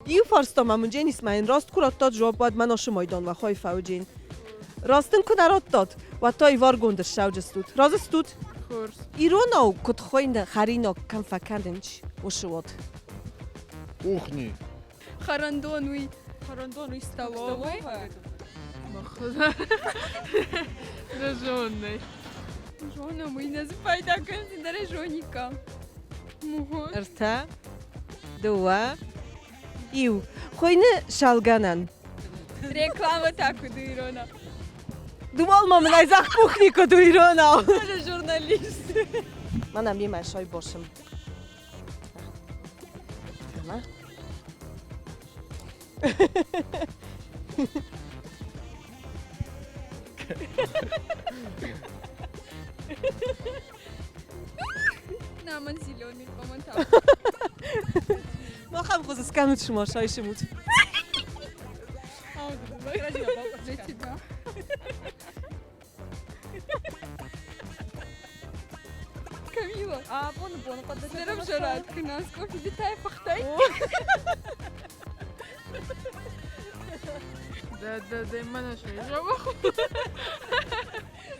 Иу фарста ма мын Дженис ма йын раст куы радтат жуапп, уӕд мӕн ашы майданмӕ хай фӕуджен. Раст ын куы нӕ радтат, уӕд та иваргонд ссӕуджыстут. Разы стут? Хорз. Иронау куыд хуыйны хӕринаг кӕм фӕкӕнынц, уыцы уат? Кухни. Хӕрӕндон уый. Хӕрӕндон уый столовый. Зажженный. Зонӕм уый нӕ дзы пайда кӕнын дӕр зониккам. Ӕртӕ, дыууӕ, иу. Хуыйны шалгӕнӕн. Реклама та куыд у иронау? Думал ма мын айзах кухни куыд у иронау. Журналист. Мӕнӕ мемӕ сой босым. Ӕмӕ? Наман зеленый комментар. Махам хуызы скӕнут шума шайшымут. Для тебя. Камила. А, бон бон Сырым нас кофе витай пахтай. Да, да, да, мана шайжава.